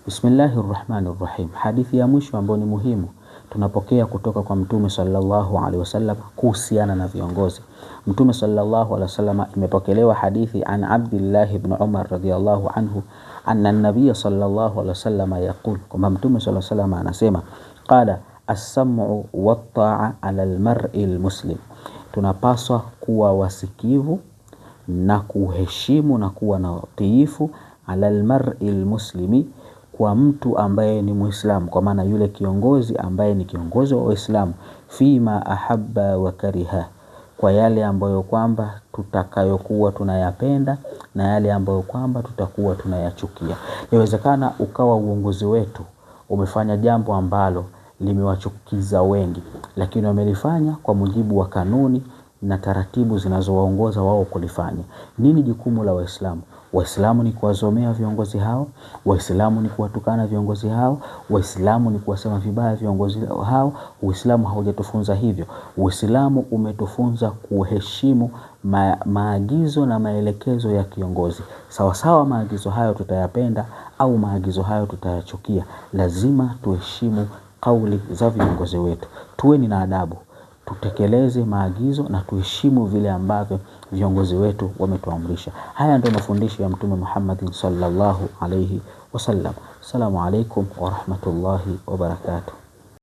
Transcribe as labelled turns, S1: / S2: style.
S1: Bismillahi rrahmani rrahim. Hadithi ya mwisho ambayo ni muhimu tunapokea kutoka kwa Mtume sallallahu alaihi wasallam kuhusiana na viongozi. Mtume sallallahu alaihi wasallam, imepokelewa hadithi an Abdillah ibn Umar radhiyallahu anhu anna nabiya sallallahu alaihi wasallam yaqul, kwamba Mtume sallallahu alaihi wasallam anasema qala as-sam'u wat-ta'a 'ala al-mar'i al-muslim, tunapaswa kuwa wasikivu na kuheshimu na kuwa na utiifu ala al-mar'i al-muslimi, kwa mtu ambaye ni Muislamu, kwa maana yule kiongozi ambaye ni kiongozi wa Waislamu, fima ahabba wa kariha, kwa yale ambayo kwamba tutakayokuwa tunayapenda na yale ambayo kwamba tutakuwa tunayachukia. Inawezekana ukawa uongozi wetu umefanya jambo ambalo limewachukiza wengi, lakini wamelifanya kwa mujibu wa kanuni na taratibu zinazowaongoza wao kulifanya. Nini jukumu la Waislamu? Waislamu ni kuwazomea viongozi hao, Waislamu ni kuwatukana viongozi hao, Waislamu ni kuwasema vibaya viongozi hao. Uislamu haujatufunza hivyo. Uislamu umetufunza kuheshimu maagizo na maelekezo ya kiongozi. Sawasawa, maagizo hayo tutayapenda au maagizo hayo tutayachukia, lazima tuheshimu kauli za viongozi wetu. Tuweni na adabu, tutekeleze maagizo na tuheshimu vile ambavyo viongozi wetu wametuamrisha. Haya ndio mafundisho ya Mtume Muhammad sallallahu alaihi wasallam. Assalamu alaikum warahmatullahi wabarakatuh.